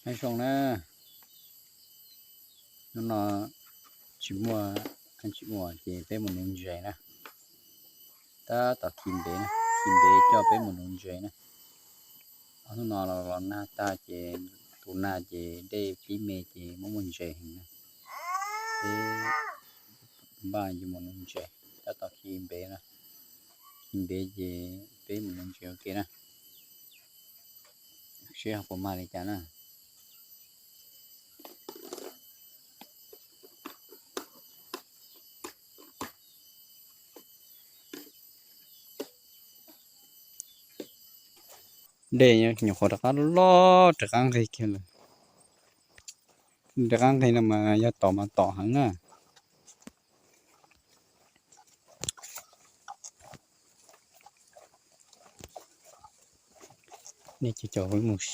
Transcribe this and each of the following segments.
Nyob zoo na, hnub no tsis muaj, tsis muaj ces peb mus nuv ntses na. Tab tom khi npev na, khi npev coj peb mus nuv ntses na. Ob hnub no los los nag tag ces, tus nag ces dej pib me ces muaj muaj ntses heev na. Peb npaj yuav mus nuv ntses, tab tom khi npev na. Khi npev ces peb mus nuv ntses ua ke na. Seb ho puas mag li cas na. Dej nyuam qhuav rov qab loj rov qab nqig kiag lawm. Rov qab nqig no mas yog tom mas tom heev na. Nej caum mus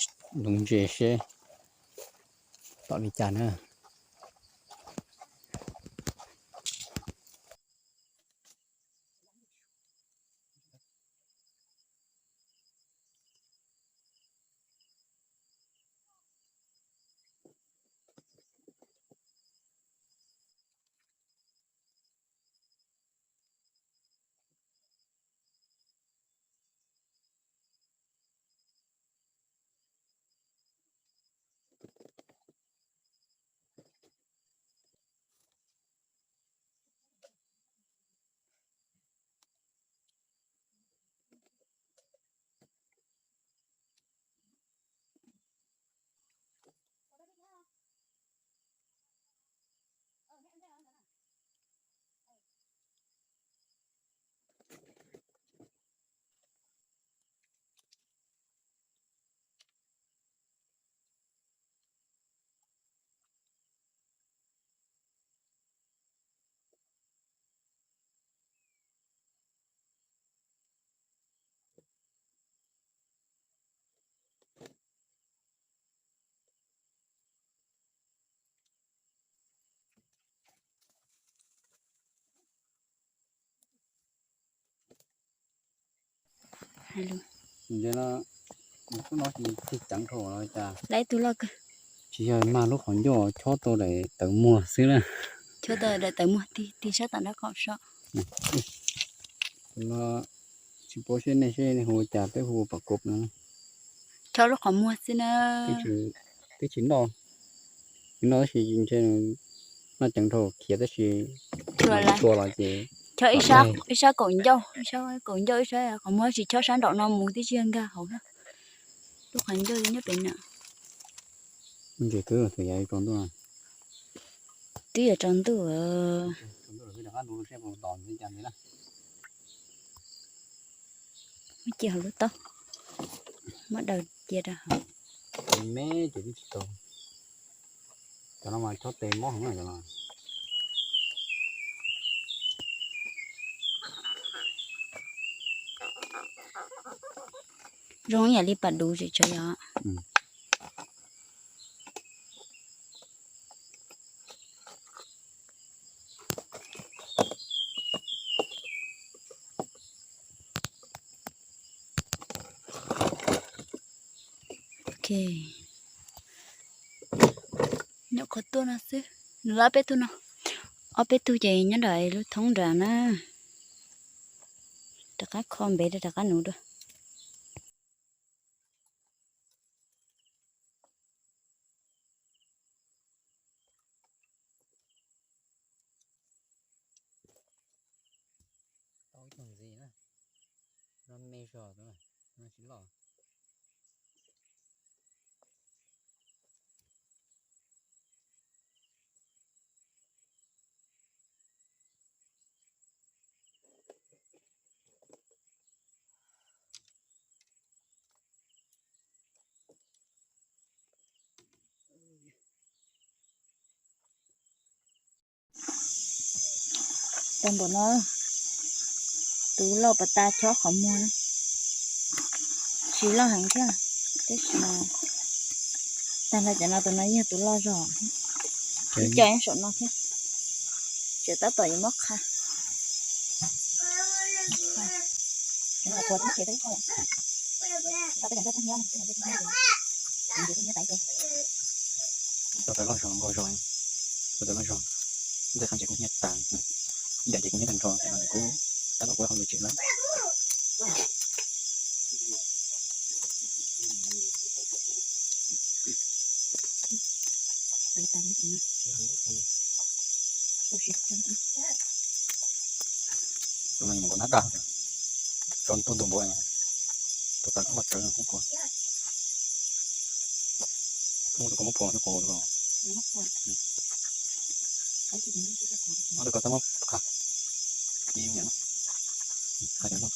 nuv ntses seb tom li cas na. Ntses no, tus no tig ceev dhau los cas? Lawv ib tug loj kawg. Tsis yog, mag lub qhov ncauj chob tau daim tawv muag xwb na. Chob tau daim tawv muag, tig tig sab tom nraub qaum so. Tus no tsis paub seb nej, seb nej hu ua cas, peb hu ua pom kob no. Chob lub qhov muag xwb na. Twb tsis noj, noj tab sis ntshe noj ceev dhau khiav tab sis tua los ces chob ib sab, ib sab kaum ncauj, ib sab kaum ncauj, ib sab qhov muag, tab sis chob sab nraum no mus twb tsis yog nkag hauv na. Lub qhov ncauj nyob pem no. Ntses twb thaum yav tsaus ntuj. Twb yuav tsaus ntuj. Muab cia hauv lub taub, muab daws cia rau hauv. Me ces twb tsis tau. Cov no mas chob tes mob heev na cov no. Zoo ib yam li pas duv tsis tshua yog. Ok. Nyuam qhuav tuaj no xwb, nws ob peb tug no, ob peb tug ces nyob nram lub thoob nrad na. Rov qab kho npev rov qab nuv dua. Tau ib tug ntxiv na, no me zog tus no, no tsis loj. Tau npaum no, tus loj pas tas chob qhov muag na, tsis loj heev thiab, tab sis mas tag nrho cov no tus no yeej tus loj zog. Ib co nyob saum no thiab, tseem tab tom yuav muab qha. Tab tom tab tab hnyo, hnyo tais. Tus tawv loj zog nkaus zog, tus tawv loj zog, ntxawg qhab ces kuj hnyiab tas, ib yam ces kuj hnyiab tag nrho, ces no kuj tab tom kuj hauj lwm tsev lawm. Tus no mus nkaus nab daj, tso ntuj ntu npua, tus tawv loj tsawv kuv, tus koj muab phua kuv, tus koj txhob muab qha, ib niam no, qha cov loj.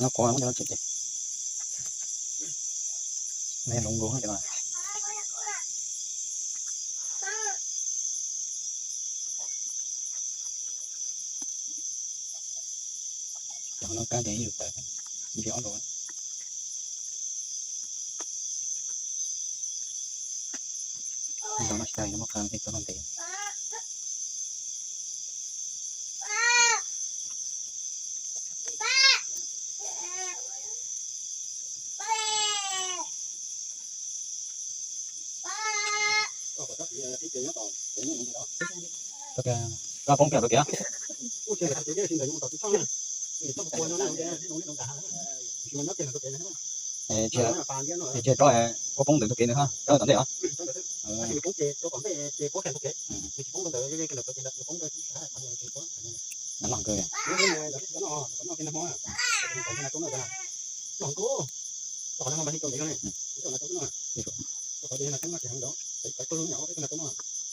No kuv muab cov no tsev ces, no yog hluas nkaus ces no. Cov no kab ces ib yam tawv, ib yam ob lus. Zoo no tsis tau yuav muab qha ib tug no ntev. Koj poob pem tus kev. Tsis tsob, koj poob ntawm tus kev ntawd, rau tom ntej os.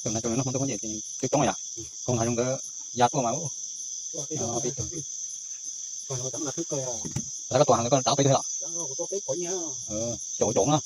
Tus no rau lub hoob twb coob yom. Koom hav zoov nkawd ya tuaj mas. Lawv koj tuaj heev, lawv koj rov peb tug los? Caum caum no.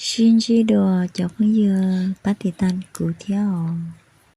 Sib ntsib dua cov phooj ywg pab tiv tas kuv thiab os.